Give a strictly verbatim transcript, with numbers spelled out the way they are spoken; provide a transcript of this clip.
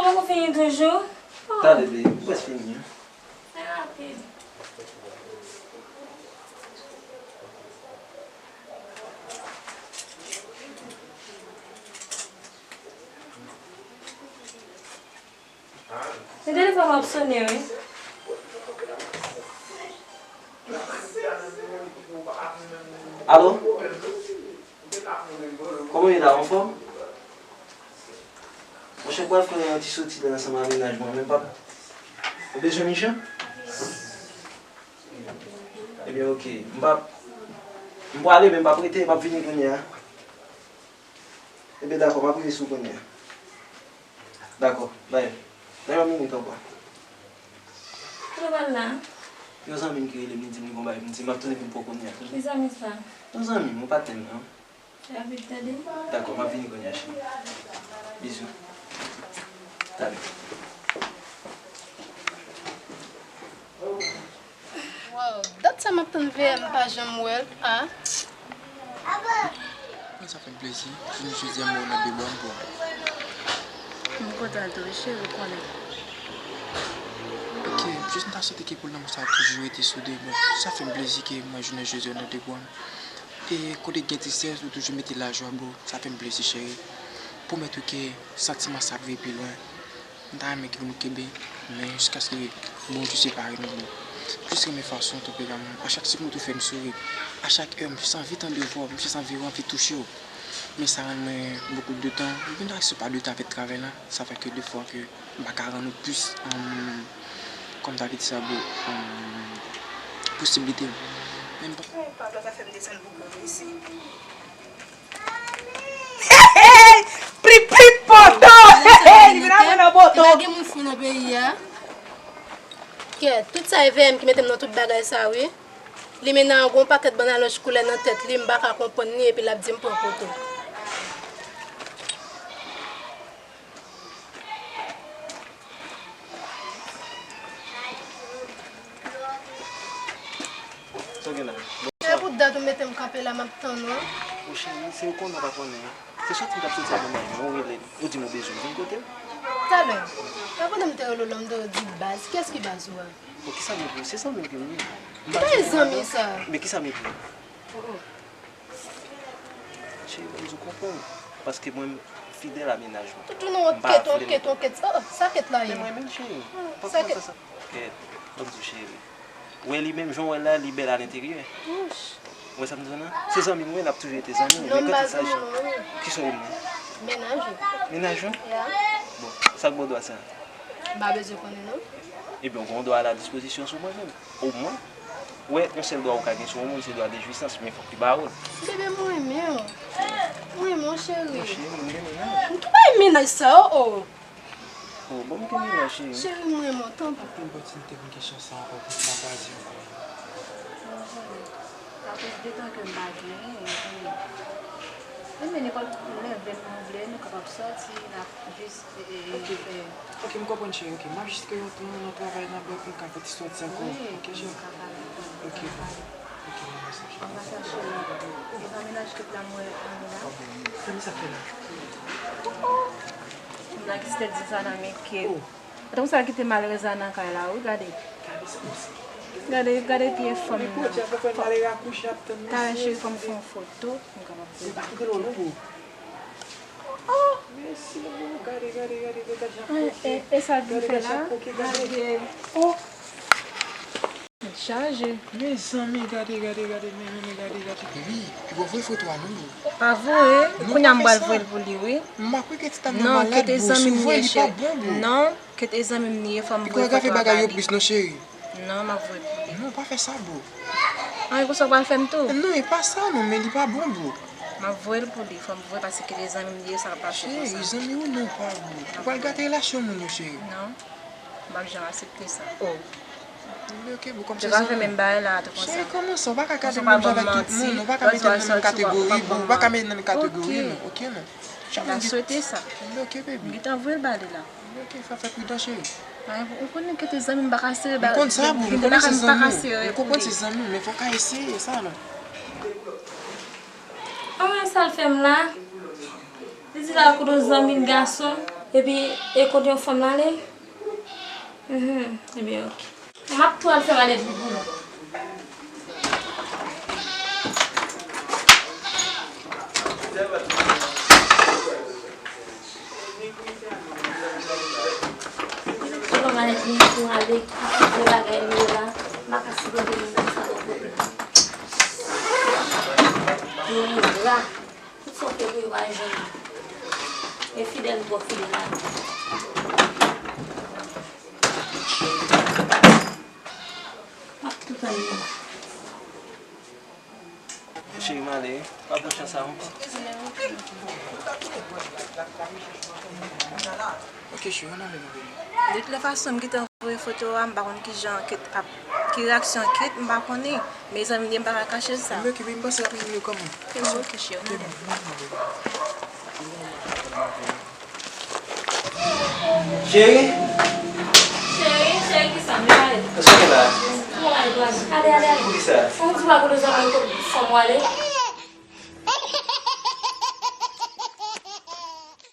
Ou fini toujou? Talè, baby, m prèske fini. Se rapid. Men telefòn m ap sonnen, wi. Alo? Kòman w ye la, anfòm? Monchè, m pral fè yon ti soti la ansanm ak mennaj mwen, men m p ap, ou bezwen Micha? Ebyen, oke. M p ap, m prale, men m p ap rete, m ap vini kounye a. Ebyen, dakò, m ap rive sou kounye a. Dakò, bay. Nan yon minit ankò. Kote w pral la? Yon zanmi m ki rele m, li di m li gon bagay pou m di, m ap tounen vin pran kounye a. Ki zanmi sa? Yon zanmi m, yon patnè m nan. Rapid, tande. Dakò, m ap vini kounye a, cheri. Bizou. Talè. Wow, dat sa m ap tann V M, m pa janm wè l, a. Mwen, sa fè m plezi. Jounen jodi a, m wè w nan de bra m pou. M kontan tou, wi, cheri, ou konnen. Ok, jis m ta swete ke pou lanmou sa a toujou rete sou de bra. Sa fè m plezi ke mwen, jounen jodi a, w nan de bra m. E kote gen tristès, ou toujou mete lajwa, bro. Sa fè m plezi, cheri. Pwomèt ou ke santiman sa ap vire pi lwen. M ta renmen ke nou kenbe men jiskaske Bondye separe nou, bro. Jis renmen fason w tanperaman. A chak segonn ou fè m souri. A chak è, m jis anvi tande vwa w, m jis anvi, anvi touche w. Men sa rann mwen bokou de tan. M vin la se pa de tan avèk travay la. Sa fè ke de fwa ke m pa ka rann ou plis, um, kòm sa vle di sa, bro, um, posiblite m. Men m pa Pablo ka fè m desann bokou isi. Prip, prip, poto! Li vin aprann nan poto. Epa gen moun fou nan peyi a. Kèt, tout sa e V M ki mete m nan tout bagay sa, wi. Li mennen yon gwo pakèt bann alonj koulè nan tèt li, m pa ka konprann li, epi l ap di m pran poto. Sa w gen la? Se pou dat ou mete m kanpe la, m ap tann ou. O cheri, se ou konnen ou pa konnen. Se soti m t ap soti ak manman m, ou rele m, ou di m ou bezwen m, vin kote m. Talè, avan m te rele w la, m te di baz. Kiyès ki baz ou a? Bon, kisa m ye pou ou? Se zanmi m ke m ye. M pa di ou zanmi sa. Men kisa m ye pou ou? Oh, oh. Cheri, ban m di w konprann. Paske mwen, m fidèl a mennaj mwen. Tout jounen w ap kèt, w ap kèt, w ap kèt. Oh, oh, sa kèt la ye? Men mwen menm, cheri. Pa kòmanse sa. Kèt, ban m di w, cheri. Ou wè li menm, jan w wè l la, li bèl alenteryè. Ou wè sa m di w la? Se zanmi m, wi, n ap toujou rete zanmi, men kantèk sa, kisa w rele mwen? Mennaj ou. Mennaj ou? Ya. Bon, sa k ba w dwa sa? M pa bezwen konnen, non. Ebyen, ou gen yon dwa a la dispozisyon sou mwen menm. Omwen, ou wè, yon sèl dwa ou ka gen sou yon moun, se dwa de jwisans, men fòk li ba ou l. Bebe, m renmen w. M renmen w, cheri. Mon cheri, m gen mennaj. M tou bay mennaj sa, oh, oh. Oh, bon, m gen mennaj, cheri. Cheri, m renmen w, tanpri. Yon opòtinite pou m gen chans sa ankò, pou m pa kwaze ankò. Akoz de tan ke m pa genyen, wi. Men nenpòt lè, lè nou vle, nou kapab sòti, n ap jis, e, e, e, fè. Ok, m konprann, cheri, ok. M ap jis kreye yon, yon, yon travay nan bank pou m ka fè ti sòti ankò. Wi, ok, cheri. Nou ka pale, ok, nou ka pale. Ok, m renmen sa, cheri. An pasan, cheri, e pa mennaj kèt la m wè, an la? Fanmi sa fè la? M nan kistè di sa nan men kèt. Oh. Tankou sa kite malerèz la nan kay la, wi, gade. Gade, gade pye fanm nan. Talè cheri, fò m fè yon foto, m kapab fè. E, e, e sa l vin fè la? Gade. Oh! Chaje. Mezanmi, gade, gade, gade, men, men, men, gade, gade. Wi, pi bon voye foto a non, bro. Pa voye, kounye a m pral voye l pou li, wi. M ap regrèt si ta m nan malad, bro. Si w voye li pa bon, bro. Non, kèt e zanmi m li ye, fò m voye foto a ba li. Pi konn gade bagay yo plis non, cheri. Non, m ap voye l pou li. Non, pa fè sa, bro. An, e konsa w pral fè m tou? Non, e pa sa non, men li pa bon, bro. M ap voye l pou li, fò m voye paske kèt e zanmi m li ye, sa k ap pase konsa. Cheri, zanmi ou non, pa, bro. Ou pral gate relasyon moun yo, cheri. Non. M p ap janm aksepte sa. Oh. Ebyen, ok, bro, kòm se zanmi. Yo ka fè menm bagay la tou konsa. Cheri, kòman sa? Ou pa ka gade moun jan avèk tout moun, ou pa ka mete m nan menm kategori, bro, ou pa ka mete m nan menm kategori, non, ok, non. Jamè. M ta swete sa. Ebyen, ok, baby. M gentan voye l ba li la. Ebyen, ok, fè, fè pridan, cheri. Ay, ou konnen kèt e zanmi m pa ka sere bagay. M konn sa, bro, m konnen se zanmi w. M konprann se zanmi w, men fò w ka eseye sa, non. An, men sa l fè m la. Li di l al kote yon zanmi l gason. Epi, e kot yon fanm la ale? Mhm, ebyen, oke. M ap tou al fè malèt li pou nou. Selon malèt li pou ale, ki kote bagay li ye la, m pa ka sipòte moun konsa bò kote. Yo engra. Tout sa w fè pou yo pa janm. E fidèl, twò fidèl a. M ap tou tann li. Cheri, m ale, wi. Pa pran chans sa ankò. Ok, cheri, ann ale, m vini. De tout fason, m gentan voye foto a, m pa konn kijan Kate ap, ki reyaksyon Kate, m pa konnen. Mezanmi, m pa ka kache sa. M okipe, m pase ap rive kòman. Ok, cheri, ann ale. Cheri? Cheri, cheri, kisa? Mwen pale. Kisa w la? Mwen pale, pale. Ale, ale, ale. Poukisa? Ou di pa kote zanmi w, kot fanm w ale?